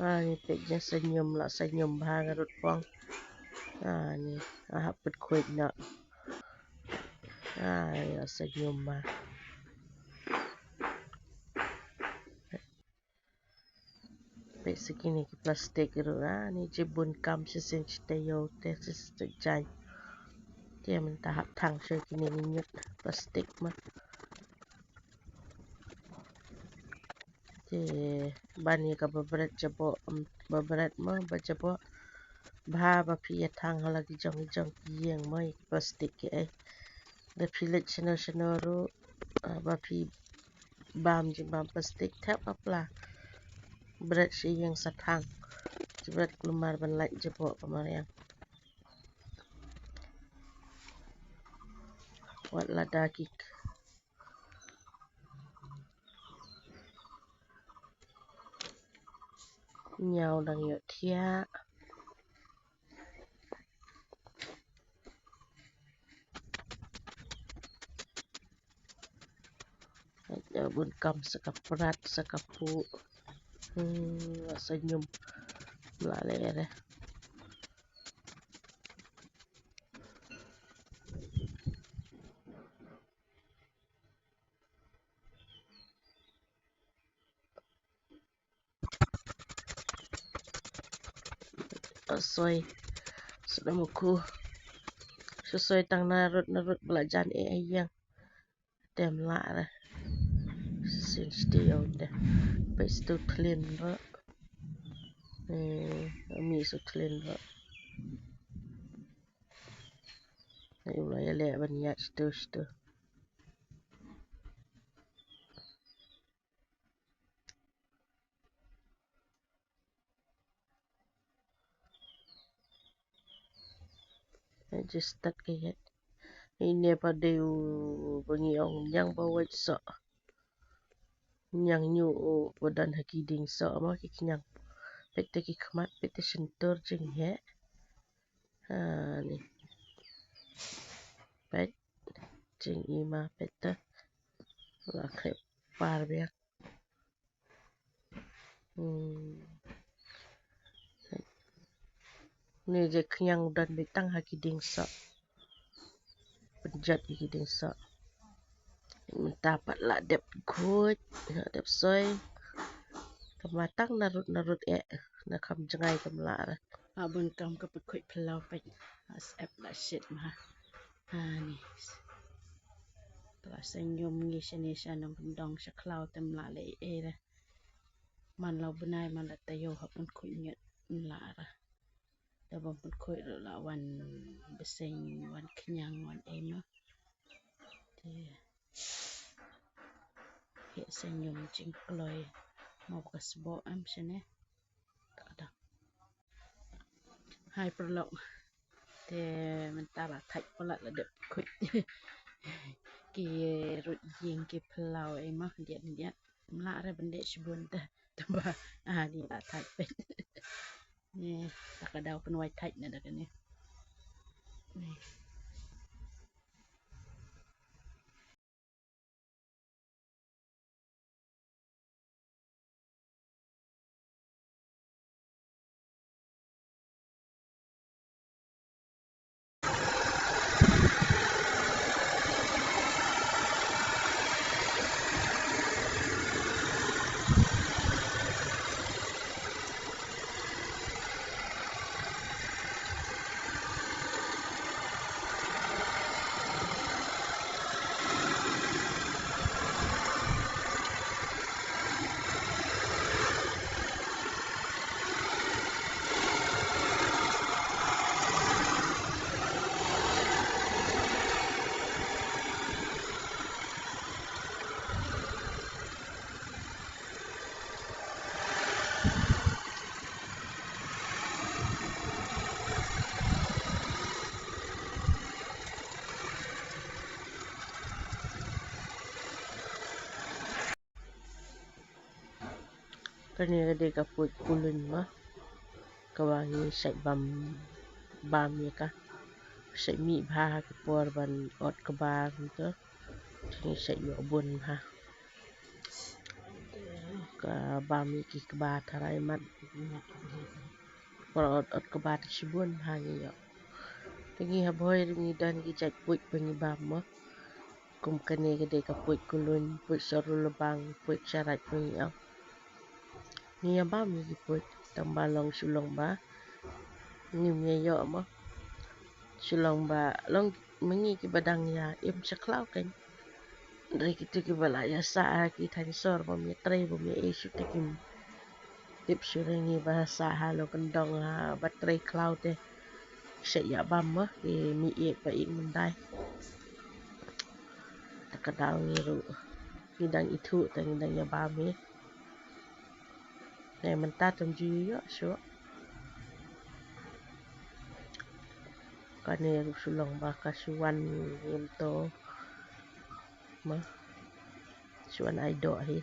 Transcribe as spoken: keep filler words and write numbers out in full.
Ani peit, ïa sñium, la sñium bha nga rut pong. Ani, ah, hap pynkhuid noh. Ani, la sñium bha. Peit sa kine ki plastik ruh, ani jibun kam shisien shi taïew te shisien jaiñ. Te mynta hap thang shuwa kine ki ñiut plastik ma. Te ban ïa kaba bret jaboh, um, ba bret mo, ba jaboh. Bha ba phi ïa thang ha la ki jong ki jong ki ïing mo, ïa ki plastik ki ei. Da phi leit shano shano ruh, ah, ba phi bam jingbam plastik, thep ha pla. Bret sha ïing sa thang. Bret kulmar ban lait jaboh ka mariang. Wat lada ki ñiaw dang ïohthiah. Ïa bun kam sa ka prat sa ka puh. Hmm, la sñium. La leh re. Soi. Sdang u khu. Soi tang na rut na rut ba la jan eh ïa. Te ym lah re. Shisien shi taïew te. Peit stu thlin ruh. Eh, mi stu thlin ruh. Ai u la ïaleh ban ïaid stu stu. Ai just start ka ïaid. Ine pat dei u ba ngi ong ñiang ba wait soh. Ñiang ñiuh u ba don ha ki dieng soh mo ki ñiang. Peit te ki khmat, peit te shyntur jingeh. Ha ni. Peit jingim ma peit te. La khreh par biang. Hmm. Ni je khñiang don beit tang ha ki dieng soh. Pynjot ïa ki dieng soh. Mynta pat la dep khuid, la dep soi. Kama tang na rut na rut eh, na kham jngai kam lah re. Ah, bun kam ka pynkhuid phyllaw peit. Ah, sep la shit ma. Ha ni. La sñium ngi shane sha nongkyndong sha khlaw te ym lah leh ei ei re. Man la u bnai man la taïew hap pynkhuid ñiut ym lah re. Da bym pynkhuid ruh la wan bseiñ wan khñiang wan ei ma. Te heh sñium jingkloi mo ba ka sboh em shane. Ka dang. Hai paralok. Te mynta la thait palat la dep khuid. Ki rut ïing ki phyllaw ei ma diat diat. Ym lah re ban dei shibun te. Te ba, ah, ni la thait peit. Ni, ta ka daw pynwai thait na da kane. Ni. Kane ka dei ka puid pulun ma. Kaba ngi shait bam, bam ïa ka. Shait mih bha ha ka por ban ot kbar kumta. Ngi shait ïoh bun bha. ka bam ïa ki kba tharai mat. Por ot ot kba te shibun ha ngi ïoh. Te ngi ha Bhoi ruh ngi don ki jait puit ba ngi bam mo. Kum kane ka dei ka puit kuluiñ, puit saru labang, puit sharai puit ïap. Ngi ïa bam ïa ki puit tang ba long shu long ba ngim ïa ïoh mo. Shu long ba long ma ngi kiba dang ïa im sha khlaw kein. Hynrei kito kiba la ïa sah ha ki thaiñ sor bym ïa trei bym ïa ei shuh te kim tip shuh re. Ngi ba sah ha long kyndong ha ba trei khlaw te sa ïa bam mo ki mih ïeit ba ïeit myndai. Ta ka daw ngi ruh ngi dang ithuh te ngi dang ïa bam hi. Nai mynta tam ju ïoh shuh. Kane ruh shu long ba ka shu wan ïem to. Ma shu wan ai doh hi.